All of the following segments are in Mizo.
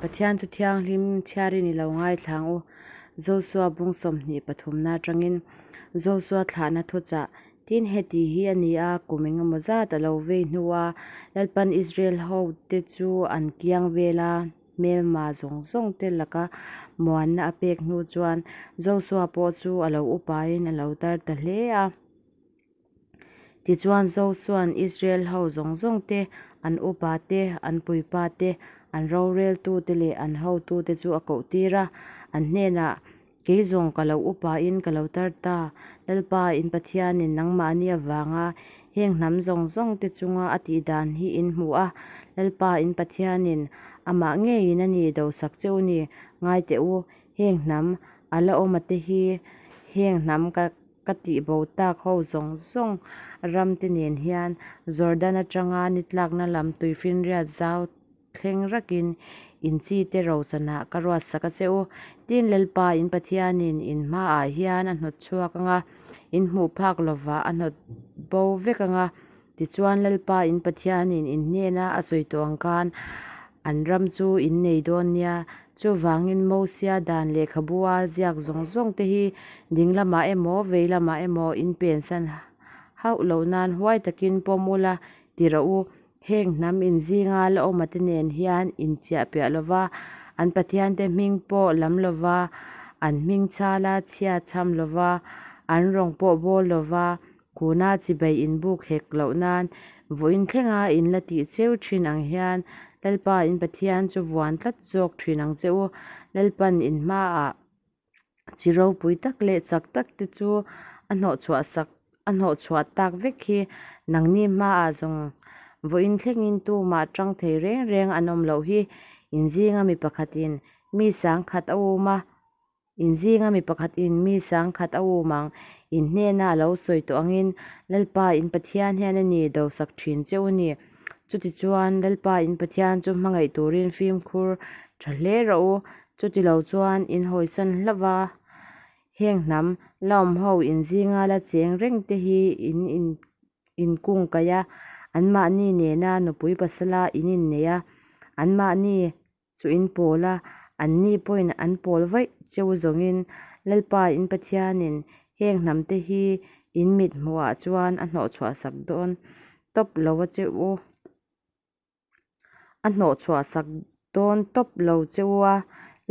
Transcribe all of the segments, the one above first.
Pathian thu thianghlim chhiarin i lo ngaithla ang u. Josua bung 23 na atangin Josua thlahna thuchah Tin, heti hi a ni a, kum engemaw zat a lo vei hnua Lalpan Israel hote chu an kiang vela hmelma zawng zawngte laka muanna a pek hnu chuan Josua pawh chu a lo upain a lo tar ta hle a. Tichuan Josua'n Israel ho zawng zawng te, an upa te, an puipa te, an roreltute leh an hotute chu a kohtir a, an hnenah, Kei zawng ka lo upain ka lo tar ta, Lalpa in Pathianin nangmahni avanga heng hnam zawng zawng te chunga a tih dan hi in hmu a, Lalpa in Pathianin amah ngeiin a ni dosak che u ni, ngai teh u, heng hnam a la awm a te hi heng hnam ka Ka tihbo tak ho zawng zawng ramte nen hian Jordan atanga ni tlakna lam tuifinriat zau thleng rakin in chite rochanah ka ruatsak a che u. Tin, Lalpa in Pathianin in hmaah hian a hnawt chhuak ang a, in hmuh phak lovah a hnawt bo vek ang a. Tichuan, Lalpa in Pathianin in hnena a sawi tawh ang khan an ram chu in nei dawn nia. Chuvangin Mosia dan lehkhabua ziak zawng zawng te hi ding lamah emaw vei lamah emaw in pensan hauh loh nan huai takin pawm ula ti rawh u. Heng hnam in zinga la awma te nen hian in chiah piah lova, an Pathiante hming pawh lam lova, an hming chhala chhia chham lova, an rawng pawh bawl lova, Kuna chibai inbuk hek loh nan vawiin thlenga in la tih cheu thin ang hian Lalpa in Pathian chu vuan tlat zawk thin ang che u. Lalpan in hmaah chi ropui tak leh chak tak te chu a hnawhchhuah sak a hnawhchhuah tak vek hi nangni hmaah zawng vawiin thlengin tumah tang thei reng reng an awm loh hi in zinga mi pakhatin mi sangkhat a um a. In zinga mi pakhatin mi sangkhat a um ang, in hnena a lo sawi tawh angin Lalpa in Pathian hian a ni dosak thin che u ni. Chutichuan, Lalpa in Pathian chu hmangaih turin fimkhur tha hle rawh u. Chutilo chuan in hawisan hlauh va, heng hnam la awm ho in zinga la cheng reng te hi in in inkungkaih a, anmahni nena nupui pasala in inneih a, anmahni Chu in pawl a, anni pawhin an pawl vaih cheu zawngin Lalpa in Pathianin heng hnamte hi in mit hmuhah chuan a hnawhchhuahsak dawn tawp lo a che u. A hnawhchhuahsak dawn tawp lo che u a,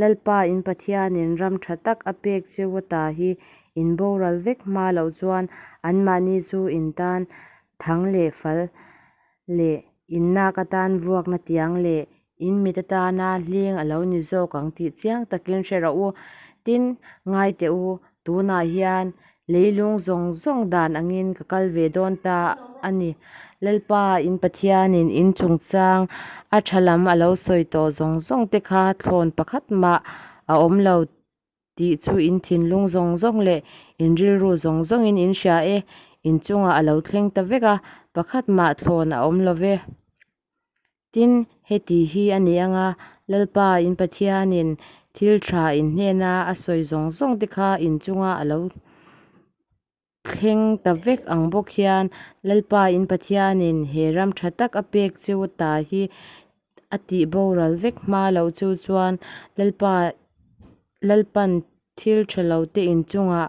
Lalpa in Pathianin ram tha tak a pek cheu ata hi in boral vek hma loh chuan anmahni chu in tan thang leh fal leh innak atan vuakna tiang leh In mit atana hling a lo ni zawk ang tih chiang takin hre rawh u. Tin, ngai teh u, tunah hian leilung zawng zawng dan angin ka kal ve dawn ta a ni. Lalpa, in Pathianin in chungchang a tha lam a lo sawi tawh zawng zawng te kha thlawn pakhat mah a awm lo Tih chu in thinlung zawng zawng leh in rilru zawng zawngin in hria e, in chungah a lo thleng ta vek a, pakhat mah thlawn a awm lo ve. Tin, heti hi a ni ang a, Lalpa in Pathianin thil tha in hnena a sawi zawng zawng te kha in chungah a lo Thleng ta vek ang bawk hian Lalpa in Pathianin he ram tha tak a pek cheu ta hi a tih boral vek hma loh chu chuan Lalpa Lalpan thil tha lo te in chungah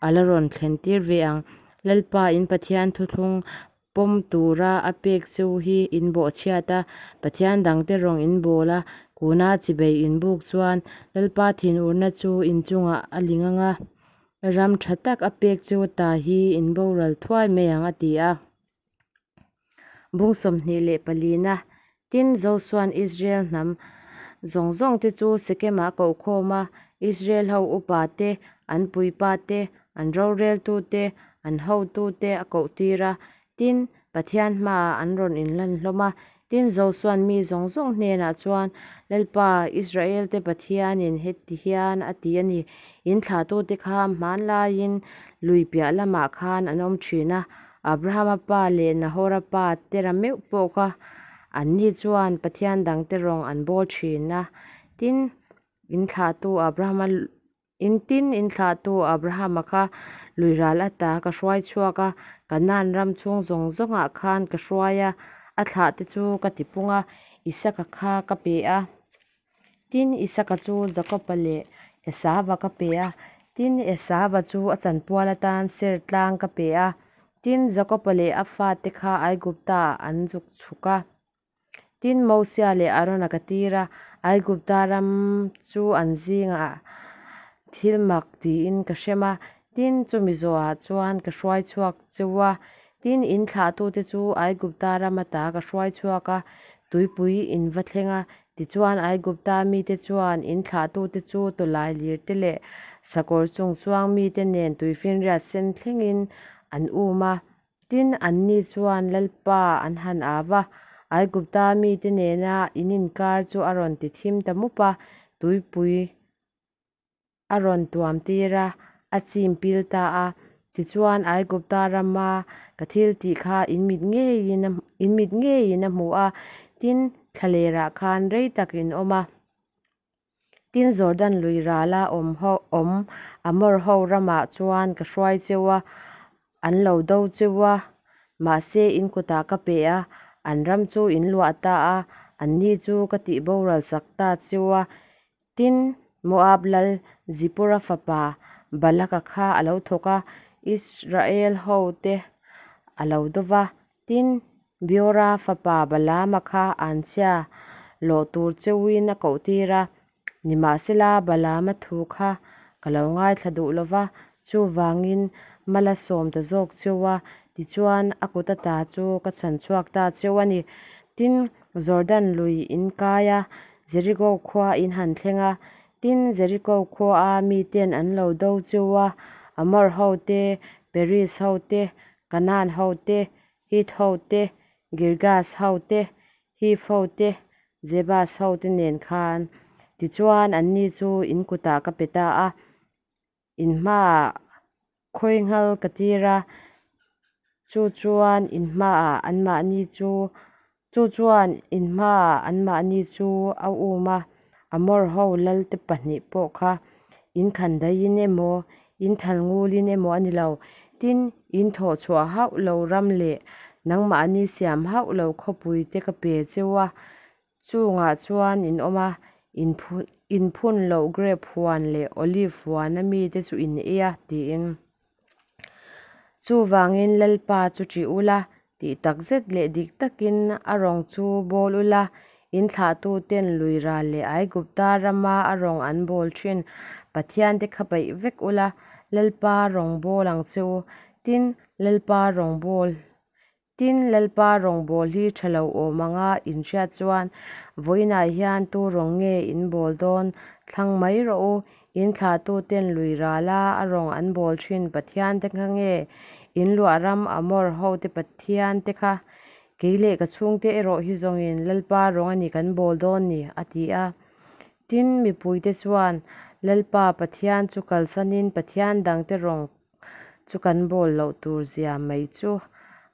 a la rawn thlen tir ve ang. Lalpa in Pathian thuthlung pawm tura a pek cheu hi in bawhchhiat a, Pathian dangte rawng in bawl a, kuna chibei in buk chuan Lalpa thinurna chu in chungah a ling ang a. Ram tha tak a pek chu ta hi in boral thuai mai ang a ti a. Bung 24na Tin, Josua'n Israel hnam zawng zawng te chu Sekemah a koh khawm a, Israel ho upa te, an puipa te, an roreltu te, an hotu te a koh tir a. Tin, Pathian hmaah an rawn inlan hlawm a. Tin, Josua'n mi zawng zawng hnenah chuan, Lalpa, Israelte Pathianin heti hian a ti a ni, In thlahtute kha hmanlaiin lui piah lamah khan an awm thin a, Abrahama pa leh Nahora pa Tera meuh pawh kha anni chuan Pathian dangte rawng an bawl thin a. Tin, in thlahtu Abrahama Engtin in thlahtu Abrahama kha lui ral ata ka hruai chhuak a, Kanaan ram chhung zawng zawngah khan ka hruai a, a thlahte chu ka tipung a, Isaka kha ka pe a. Tin, Isaka chu Jakoba leh Esauva ka pe a, tin, Esauva chu a chanpual atan Seir tlang ka pe a. Tin, Jakoba leh a fate kha Aiguptaah an zuk chhuk a. Tin, Mosia leh Arona ka tir a, Aigupta ram chu an zingah thil mak tiin ka hrem a. Tin, chumi zawhah chuan ka hruai chhuak cheu a. Tin, in thlahtute chu Aigupta ram ata ka hruai chhuak a, tuipui in va thleng a. Tichuan, Aigupta mite chuan in thlahtute chu tawlai lirte leh sakawr chung chuang mite nen tuifinriat sen thlengin an um a. Tin, anni chuan Lalpa an han au a, Aigupta mite nena in inkar chu a rawn ti thim ta mup a, tuipui a rawn tuam tir a, a chim pil ta a. Tichuan, Aigupta rama ka thil tih kha in mit ngeiin in mit ngeiin a hmu a, tin, thlalerah khan rei tak in awm a. Tin, Jordan lui rala awm ho awm Amor ho ramah chuan ka hruai cheu a, an lo do cheu a, mahse in kutah ka pe a, an ram chu in luah ta a, anni chu ka tih boral sak ta cheu a. Tin, Moab lal Zipora fapa Balaka kha a lo thawk a, Israel hote a lo do va. Tin, Beora fapa Balaama kha anchhia lawh tur cheuin a kohtir a, nimahsela Balaama thu kha ka lo ngaithla duh lo va, chuvangin mal a sawm ta zawk cheu a, tichuan a kut ata chu ka chhan chhuak ta cheu a ni. Tin, Jordan lui in kai a, Jeriko khua in han thleng a, tin, Jeriko khua miten an lo do cheu a, Amor ho te, Periz ho te, Kanaan ho te, Hit ho te, Girgas ho te, Hiv ho te, Jebus ho te nen khan. Tichuan, anni chu in kutah ka pe ta a, in hmaah khawi nghal ka tir a, chu chuan in hmaah anmahni chu chu chuan in hmaah anmahni chu a um a, Amor ho lalte pahnih pawh kha in khandaiin emaw, in thalngulin emaw a ni lo. Tin, in thawh chhuah hauh lo ram leh nangmahni siam hauh lo khawpui te ka pe cheu a, chungah chuan in awm a, in phun loh grape huan leh olive huana mite chu in ei a, tiin. Chuvangin Lalpa chu ṭih ula, tih takzet leh dik takin a rawng chu bawl ula, in thlahtuten lui ral leh Aigupta rama a rawng an bawl ṭhin Pathiante kha paih vek ula, Lalpa rawng bawl ang che u. Tin, Lalpa rawng bawl Tin, Lalpa rawngbâwl hi ṭha lo awm anga in hriat chuan vawiinah hian tu rawng nge in bâwl dawn thlang mai rawh u. In thlahtuten lui râla a rawng an bâwl ṭhin Pathiante kha nge in luah ram Amor hote Pathiante kha? Kei leh ka chhungte erawh hi zawngin Lalpa rawng a ni kan bâwl dawn ni, a ti a. Tin, mipuite chuan Lalpa Pathian chu kalsanin Pathian dangte rawng chu kan bawl loh tur zia mai chu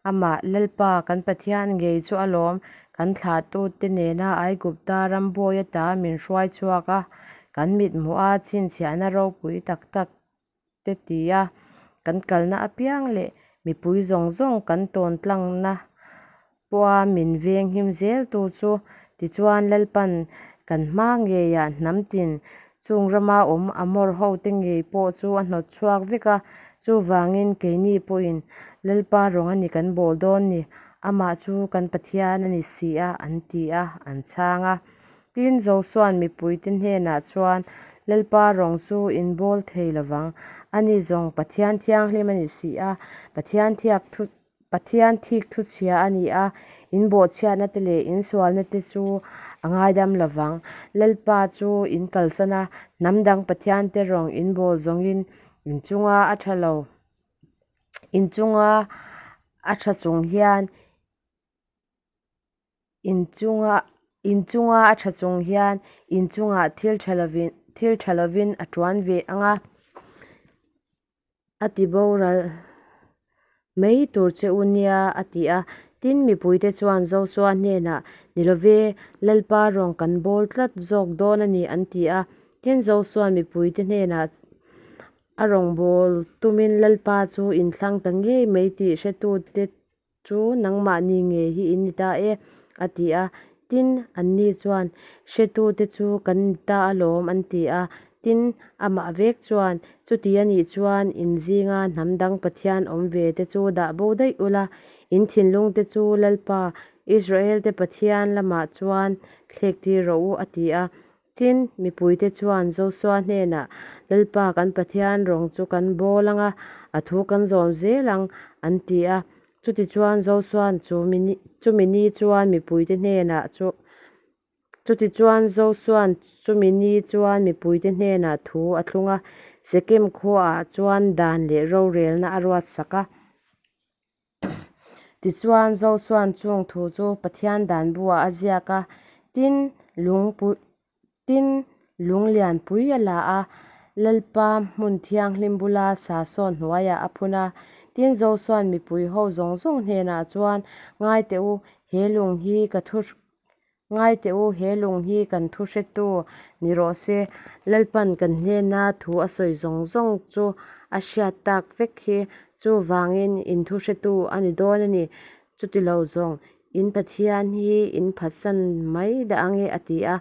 amah Lalpa kan Pathian ngei chu alawm kan thlahtute nena Aigupta ram bawi ata min hruai chhuak a, kan mithmuh a chhinchhiahna ropui tak tak te ti a, kan kalna apiang leh mipui zawng zawng kan tawn tlangna pawha min veng him zel tu chu tichuan Lalpan kan hma ngeiah hnam tin chung rama awm Amor ho te ngei pawh chu a hnawt chhuak vek a, chuvangin keini pawhin Lalpa rawng a ni kan bawl dawn ni, amah chu kan Pathian a ni si a an ti a, an chhang a. Tin, Josua'n mipuite hnenah chuan, Lalpa rawng chu in bawl thei lovang, ani zawng Pathian thianghlim a ni si a, Pathian thiak thu Pathian thik thu chhia a ni a, in bawhchhiatna te leh in sualna te chu a ngaidam lo vang. Lalpa chu in kalsan a, hnam dang Pathian te rawng in bawl zawngin in chunga a tha lo, in chunga a tha chung hian In chunga in chunga a tha chung hian in chungah thil tha lovin thil tha lovin a tuan ve ang a. A ti boral mai tur che u nia a ti a. Tin, mipuite chuan Joshua hnenah, Ni love, Lalpa rawng kan bawl tlat zawk dawn a ni an ti a. Tin, Joshua mipuite hnenah a rawng bawl tumin Lalpa chu inthlang ta ngei mai tih hretute chu nangmahni ngei hi in ni ta e, a ti a. Tin, anni chuan, Hretute chu kan ni ta alawm, an ti a. Tin, amah vek chuan, Chuti a nih chuan, in zinga hnam dang pathian awm vete chu dah bo daih ula, in thinlungte chu Lalpa, Israel-te Pathian lamah chuan thlektir rawh u, a ti a. Tin, mipuite chuan Josua hnenah, Lalpa kan Pathian rawng chu kan bawl ang a, a thu kan zawm zel ang, an ti a. Chutichuan, Josua'n chumi ni chuan mipuite hnenah Chutichuan, Josua'n chumi ni chuan mipuite hnenah thu a thlung a, Sekem khuaah chuan dan leh rorelna a ruatsak a. Tichuan, Josua'n chung thu chu Pathian dan buah a ziak a, tin, lung tin, lung lianpui a la a, Lalpa hmun thianghlim bula sasawn hnuaiah a phun a. Tin, Josua'n mipui ho zawng zawng hnenah chuan, Ngai teh u, he lung hi ka thu Ngai teh u, he lung hi kan thu hretu ni rawh se. Lalpan kan hnena thu a sawi zawng zawng chu a hriat tak vek hi. Chuvangin in thu hretu a ni dawn a ni. Chutilo zawng, in Pathian hi in phatsan mai dah ange, a ti a.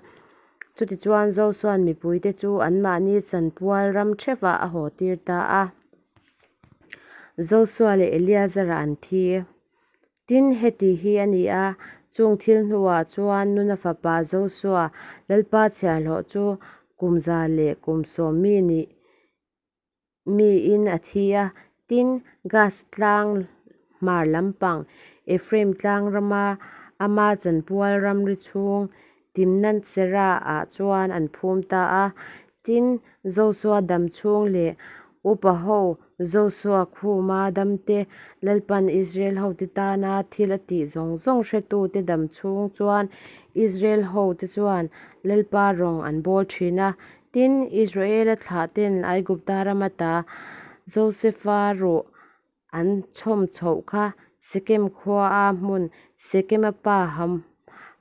Chutichuan Josua'n mipuite chu anmahni chanpual ram theuhah a haw tir ta a. Josua leh Eleazara an thi. Tin, heti hi a ni a, chung thil hnuah chuan Nuna fapa Josua, Lalpa chhiarhlawh chu kum 110 mi nih miin a thi a. Tin, Gas tlang hmar lampang, Ephraim tlang rama ama chanpual ramri chhung Timnath-serah-ah chuan an phum ta a. Tin, Josua dam chhung leh upa ho Josua khuma damte Lalpan Israel hote tana thil a tih zawng zawng hretute dam chhung chuan Israel hote chuan Lalpa rawng an bawl thin a. Tin, Israela thlahten Aigupta ram ata Josefa ruh An chhawm chhoh kha Sekem khuaa hmun Sekema pa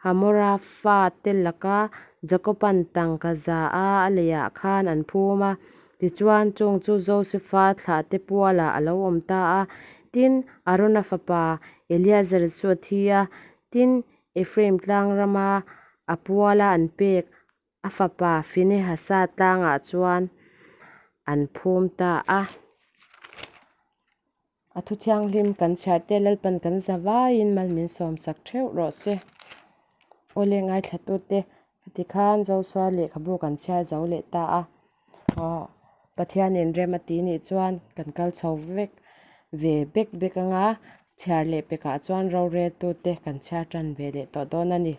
Hamora fate laka Jakoban tangka za a a leiah khan an phum a. Tichuan, chung chu Josefa thlahte pualah a lo awm ta a. Tin, Arona fapa Eleazar chu a thi a. Tin, Ephraim tlang rama a puala an pek A fapa Finehasa tlangah chuan an phum ta a. A thu thianghlim kan chhiar te Lalpan kan za vaiin mal min sawmsak theuh rawh se. Awle ngaithlatute tikhan Joshua lehkhabu kan chhiar zo leh ta a. Aw Pathianin rem a ti nih chuan kan kal chho vek ve bek bek anga chhiar leh pekah chuan roreltute kan chhiar tan ve leh tawh dawn a ni.